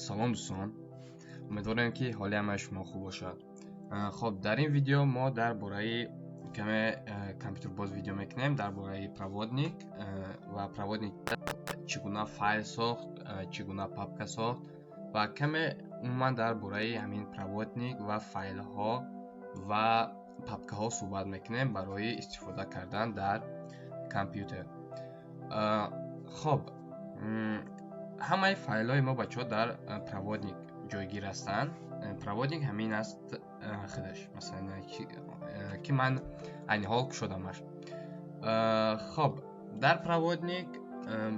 Салом, дӯстон, умедворем, ки ҳоли ҳамаи шумо хуб бошад. Хоб, дар ин видео мо дар бораи каме компютербоз видео мекунем, дар бораи проводник ва проводник чӣ гуна файл сохт, чӣ гуна папка сохт ва каме умуман дар бораи ҳамин проводник ва файлҳо ва папкаҳо суҳбат мекунем барои истифода кардан дар компютер. Хоб, ҳамаи файлҳои мо, бачаҳо, дар проводник ҷойгир ҳастанд. Проводник ҳамин аст худаш, масалан, ки ман айни ҳол кушодамаш. Хоб, дар проводник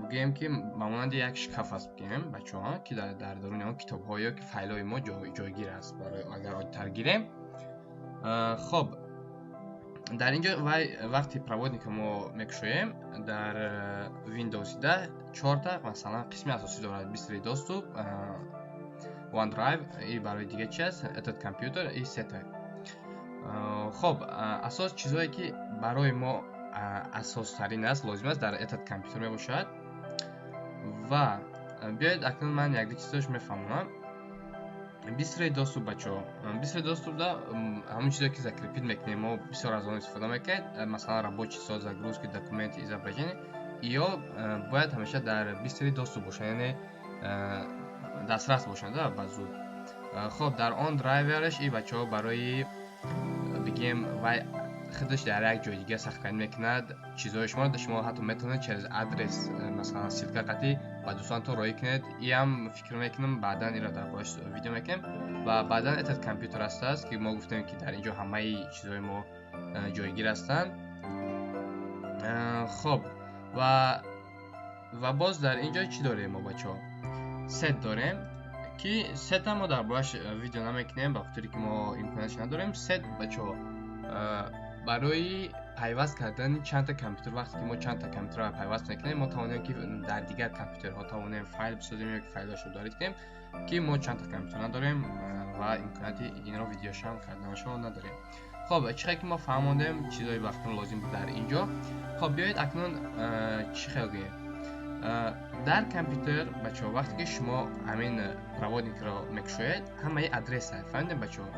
бигӯем, ки ба монанди як шкаф аст, бигӯем, бачаҳо, ки дар даруни он китобҳо ё ки файлҳои мо ҷойгир аст, барои агар оддитар гирем. Хоб, дар ин ҷо вай вақти проводника мо мекушоем, дар Windows 10 чорта, масалан, қисми асосӣ дорад: быстрый доступ, OneDrive и барои дига чи аст, этот компьютер и сета. Хоб, асос чизое, ки барои мо асостарин аст, лозим аст, дар этот компьютер мебошад. Ва биёед, акнун ман якду чизош мефаҳмонам. Быстрый доступ, бачаҳо, быстрый доступ да ҳамон чизое, ки закрепить мекунем, мо бисёр аз он истифода мекунед, масалан, рабочий стол, загрузки, документы, изображение, ё бояд ҳамеша дар быстрый доступ бошанд, яъне дастрас бошанд ба зуд. Хоб, дар он драйвераш и, бачаҳо, барои бигем, вай худаш дар як ҷои дига сохранить мекунад чизҳои шуморо. Шумо ҳатто метавонед через адрес, масалан, ссылка қатӣ ба дӯстонатон роҳӣ кунед. Иам фикр мекунам, баъдан инро дар борааш видео мекунем. Ва баъдан этот компьютер ҳастааст, ки мо гуфтем, ки дар ин ҷо ҳамаи чизҳои мо ҷойгир ҳастанд. Хоб, ва боз дар ин ҷо чӣ дорем мо, бачаҳо? Сет дорем, ки сета мо дар борааш видео намекунем, ба хотире ки мо имкониятш надорем. Сет, бачаҳо, барои пайваст кардани чандта компютер. Вақте ки мо чандта компютерро пайваст мекунем, мо тавонем, ки дар дигар компютерҳо тавонем файл бисозем ё ки файлҳошро удалить кунем, ки мо чандта компютер надорем ва имконияти инро видеошам карданашро надорем. Хоб, чӣ хел ки мо фаҳмондем чизҳои вақтон лозим буд дар ин ҷо. Хоб, биёед, акнун чӣ хел гӯем, дар компютер, бачаҳо, вақте ки шумо ҳамин проводникро мекушоед, ҳамаи адреса, фаҳмидем, бачаҳо,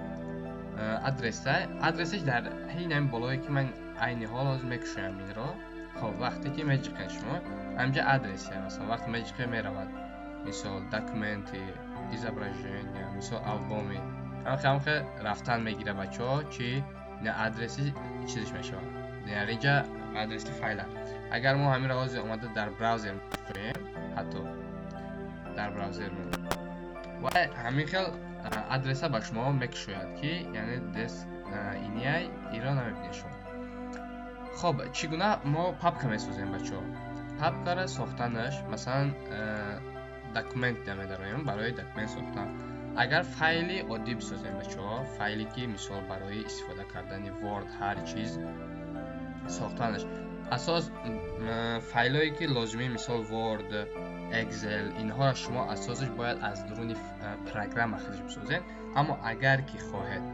адреса, адресаш дар ҳин ҳамин болое, ки ман айни ҳол ҳозир мекушоям инро. Хоб, вақте ки меҷиқед шумо, ҳаминҷа адреса, масалан, вақте меҷиқед, меравад, мисол, документы, изображения, мисол, албоми, ҳамхе рафтан мегира, бачаҳо, чи адреси чизиш мешавад, дар инҷа адреси файла. Агар мо ҳаминро ҳозир омада дар браузер мекушоем, ҳатто дар браузер, ва ҳамин хел адреса ба шумо мекушояд, ки яъне деск иниай иро намебинед шумо. Хоб, чӣ гуна мо папка месозем, бачаҳо? Папкара сохтанаш, масалан, документ намедароем. Барои документ сохтан, агар файли оддӣ бисозем, бачаҳо, файле, ки мисол барои истифода кардани Word, ҳар чиз сохтанаш, асос файлҳое, ки лозимӣ, мисол, Word, Excel, инҳоро шумо асосаш бояд аз дуруни программа худаш бисозед. Аммо агар ки хоҳед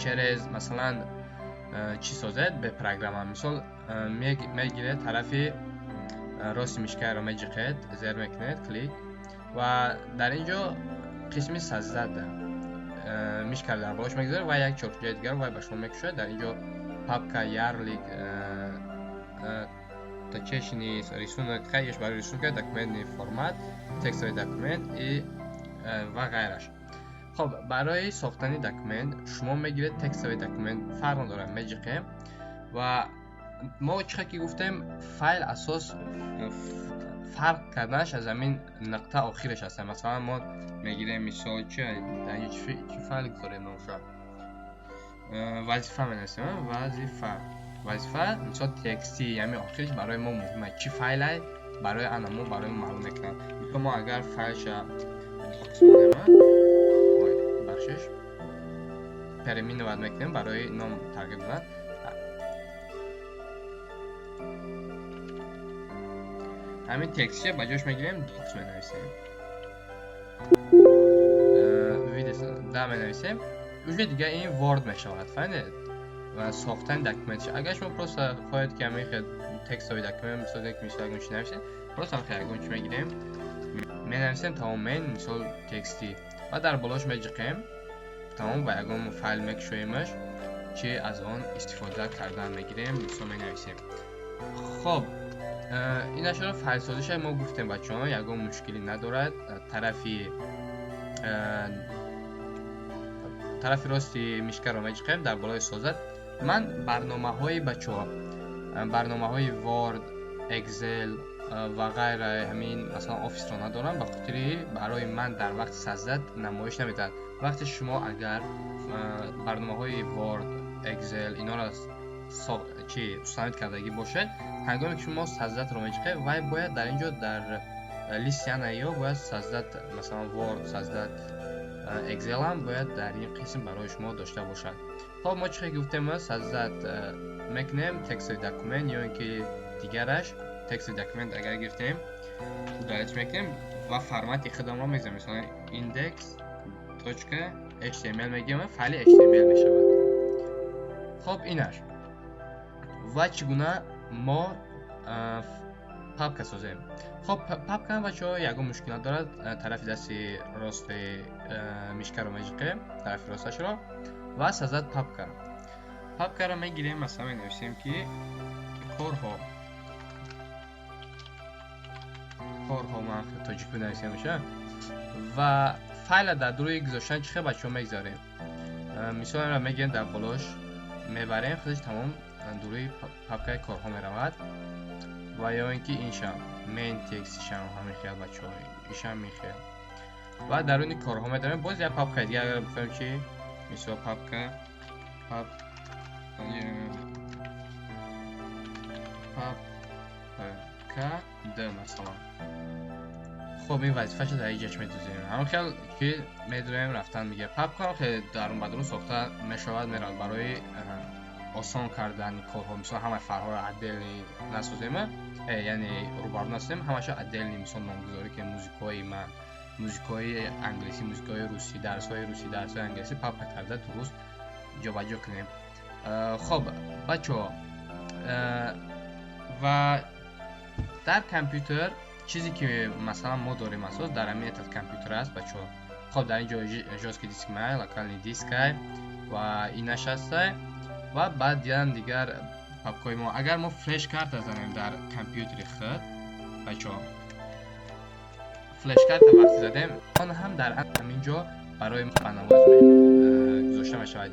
через, масалан, чӣ созед бе программа, мисол, мегиред, тарафи рости мишкаро меҷиқед, зер мекунед, клик, ва дар ин ҷо қисми создать мишкаро дар болош мегузоред ва як чорчӯбаи дигар вай ба шумо мекушояд. Дар ин ҷо папка, ярлык, точечный рисунок, хайш барои рисунка, документный формат, текстовый документ и ва ғайраш. Хоб, барои сохтани документ шумо мегиред, текстовый документ фарқ надорад, меҷиқем. Ва мо чӣ ки гуфтем, файл асос фарқ карданаш аз ҳамин нуқта охираш аст. Масалан, мо мегирем, мисол, чи дар инҷо чӣ файл гузорем номша? Вазифа менависем, вазифа. Вазифа, мисол, тексти ҳамин охириш барои мо муҳим аст. Чӣ файлай барои анамо барои мо маълум мекунад. Мисол, мо агар файлша ой, бахшиш, переименовать мекунем барои ном тағйир додан. Ҳамин текстча ба ҷош мегирем, docs менависем, да, менависем. Уже дига ин Word мешавад, фаҳмидед? Ва сохтани документш, агар шумо просто хоҳед, ки ҳамин хел текстовый документ бисозед, ки мисол ягон чи нависед, просто ҳам ягон чи мегирем, менависем, тамом. Мисол, текстӣ ва дар болош меҷиқем, тамом, ва ягон файл мекушоемаш, чи аз он истифода кардан мегирем, мисол, менависем. Хоб, инашро файлсозиша мо гуфтем, бачаҳо, ягон мушкилӣ надорад. Тарафи рости мишкаро меҷиқем, дар болои создать. Ман барномаҳои, бачаҳо, барномаҳои Word, Excel ва ғайра, ҳамин, масалан, Офисро надорам, ба хотири барои ман дар вақти создать намоиш намедиҳад. Вақте шумо агар барномаҳои Word, Excel инора чи установить кардагӣ бошед, ҳангоме ки шумо создатьро меҷиқед, вай бояд дар ин ҷо, дар листи ана ё бояд создать, масалан, Word, создать Excel ҳам бояд дар ин қисм барои шумо дошта бошад. Хоб, мо чӣ гуфтем? Создать мекунем текстовый документ ё ин ки дигараш. Текстовый документ агар гирифтем, удалить мекунем ва формати худамро мегузорем, масалан, index.html мегӯем, файли html мешавад. Хоб, инаш. Ва чӣ гуна мо папка созем? Хоб, папка, бачаҳо, ягон мушкил надорад. Тарафи дасти рости мишкаро меҷиқем, тарафи росташро, ва создать папка. Папкаро мегирем, масалан, менависем, ки корҳо. Корҳо, ман тоҷикӣ нависем меша. Ва файла дар рӯи гузоштан чӣ хел, бачаҳо, мегузорем? Мисолро мегирем, дар болош мебарем, худаш тамом дуруи папкаи корҳо меравад. Ва ё ин ки иншам main текстишам ҳамин хел, бачаҳо, ишам михел. Ва даруни корҳо медорем боз як папкаи дигар. Агар бихоҳем, чи мисол, папка папка д, масалан. Хоб, ин вазифаша дар иҷаш медузем. Ҳамон хел ки медонем, рафтан мега, папка хеле дарун ба дарун сохта мешавад, меравад. Барои осон кардани корҳо, мисол, ҳамаи файлҳоро отдельный насозем, яъне рӯбарӯ насозем, ҳамаша отдельный, мисол, номгузорӣ ки музикаҳои ман, музикаҳои англисӣ, музикаҳои русӣ, дарсҳои русӣ, дарсҳои англисӣ, папка карда дуруст ҷобаҷо кунем. Хоб, бачаҳо, ва дар компютер чизе ки, масалан, мо дорем, асос дар ҳамин этот компютер аст, бачаҳо. Хоб, дар ин ҷо жёсткий диск май, локальный дискай ва инаш ҳастай. Ва баъд дидан дигар папкаҳои мо. Агар мо флеш карта занем дар компютери худ, бачаҳо, флеш карта вақте задем, он ҳам дар ҳамин ҷо барои ба намоиш гузошта мешавад,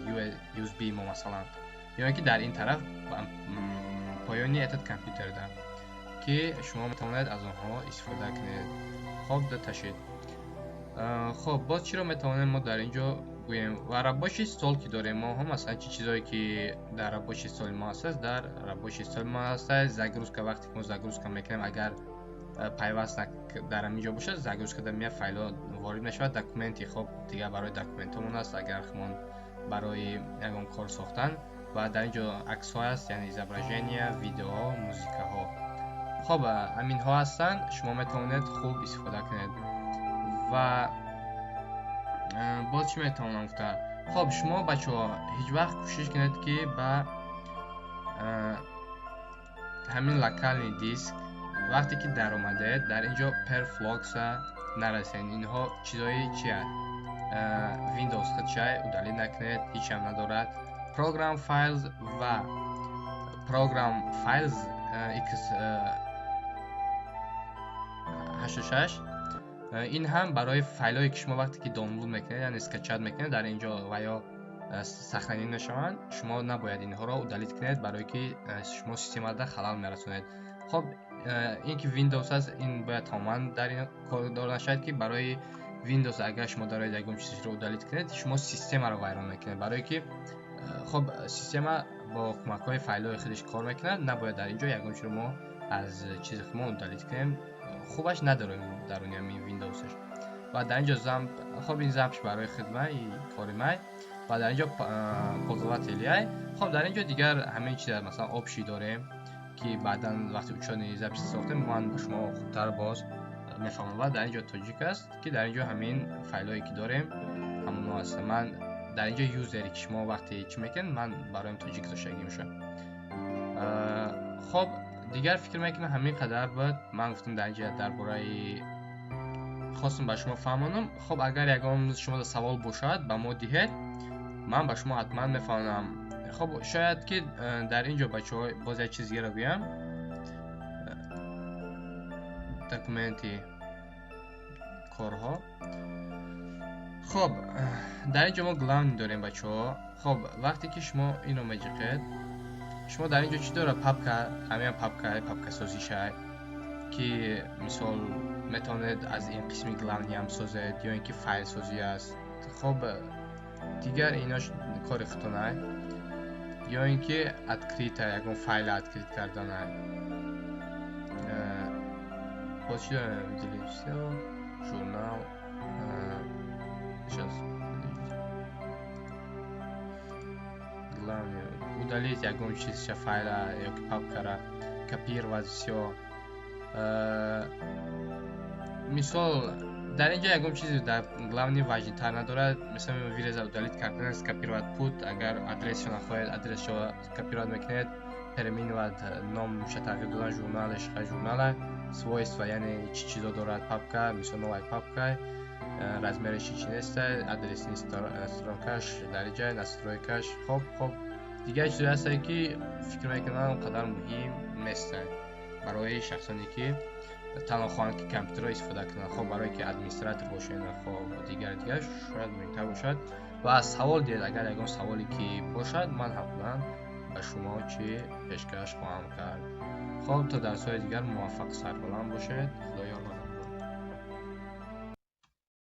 USB мо, масалан, ё ин ки дар ин тараф, поёни этот компютерда, ки шумо метавонед аз онҳо истифода кунед. Хоб, даташид. Хоб, боз чиро метавонем мо дар ин ҷо гӯем? Ва рабочий стол ки дорем мо, масалан, чӣ чизое ки дар рабочий столи мо ҳаст? Дар рабочий столи мо ҳаст загрузка. Вақте ки мо загрузка мекунем, агар пайваст дар ҳамин ҷо бошад, загрузка дар мия файлҳо ворид мешавад. Документи, хоб, дигар барои документҳомон аст, агар хмон барои ягон кор сохтан. Ва дар ин ҷо аксҳо аст, яъне изображения, видеоҳо, музикаҳо. Хоб, ҳаминҳо ҳастанд, шумо метавонед хуб истифода кунед. Ва боз чӣ метавонам гуфта? Хоб, шумо, бачаҳо, ҳеҷ вақт кӯшиш кунед, ки ба ҳамин локальный диск вақте ки даромадед, дар ин ҷо Perflogса нарасед. Инҳо чизои чия, Windows худшай, удалить накунед, ҳечам надорад. Program Files ва Program Files x86, ин ҳам барои файлҳое ки шумо вақте ки download мекунед, яъне скачать мекунед, дар ин ҷо ва ё сохранить мешаванд. Шумо набояд инҳоро удалить кунед, барое ки шумо системада халал мерасонед. Хоб, ин ки Windows аст, ин бояд тамоман дар ин кордор нашавад, ки барои Windows агар шумо дороед ягон чизро удалить кунед, шумо системаро вайрон мекунед, барое ки, хоб, система бо кӯмакҳои файлҳои худаш кор мекунад. Набояд дар ин ҷо ягон чиро мо аз чизи худмон удалить кунем, хубаш надорем даруни ҳамин Windowsаш. Ва дар ин ҷо XAMPP. Хоб, ин XAMPPш барои хидмай кори май. Ва дар ин ҷо пользователиай. Хоб, дар ин ҷо дигар ҳамин чиз, масалан, общий дорем. Ки баъдан вақти учётный запись сохтем, ман ба шумо хубтар боз мефаҳмам. Ва дар ин ҷо тоҷик аст, ки дар ин ҷо ҳамин файлҳое, ки дорем, ҳамонҳо ҳастанд. Ман дар ин ҷо юзере, ки шумо вақте чӣ мекунед, ман бароям тоҷик гузоштагӣ мешавад. Хоб, дигар фикр мекунам, ҳамин қадар буд. Ман гуфтам, дар ин ҷо дар бораи хостам ба шумо фаҳмонам. Хоб, агар ягон шумо савол бошад, ба мо диҳед, ман ба шумо ҳатман мефаҳмонам. Хоб, шояд ки дар ин ҷо, бачаҳо, боз як чиз дигаро гӯям. Документи корҳо. Хоб, дар ин ҷо мо главный дорем, бачаҳо. Хоб, вақте ки шумо инро меҷиқед, шумо дар ин ҷо чӣ дорад? Папка, ҳамин папка, папкасозишай, ки мисол метавонед аз ин қисми главный ҳам созед ё ин ки файлсозӣ аст. Хоб, дигар инош кори худтонай, ё ин ки открыть, ягон файла открыть карданай. Боз чӣ дорем? Выделить всё, журнал. Сейчас, подождите. Главное, удалить ягон чизша, файла ё ки папкара, копировать всё. Мисол, дар ин ҷо ягон чизе дар главный важный тар надорад. Мисол, вырезать, удалить кардан, скопировать путь, агар адресшо нахоҳед, адресшо копировать мекунед, переименовать, номша тағйир додан, журналаш журнала, свойства, яъне чӣ чизо дорад папка, мисол, новая папка, размераш чӣ чи неста, адресный строкаш дар ин ҷа, настройкаш. Хоб, дигар чизое ҳастае, ки фикр мекунам, он қадар муҳим нестанд барои шахсоне, ки танҳо хоҳанд, ки компютерро истифода кунанд. Хоб, барое ки администратор бошед, хоб, дигар дигар шояд муҳимтар бошад. Ва савол диҳед, агар ягон саволе ки бошад, ман ҳатман ба шумо чӣ пешкаш хоҳам кард. Хоб, то дарсҳои дигар муваффақ, сарбаланд бошед. Худо ёр.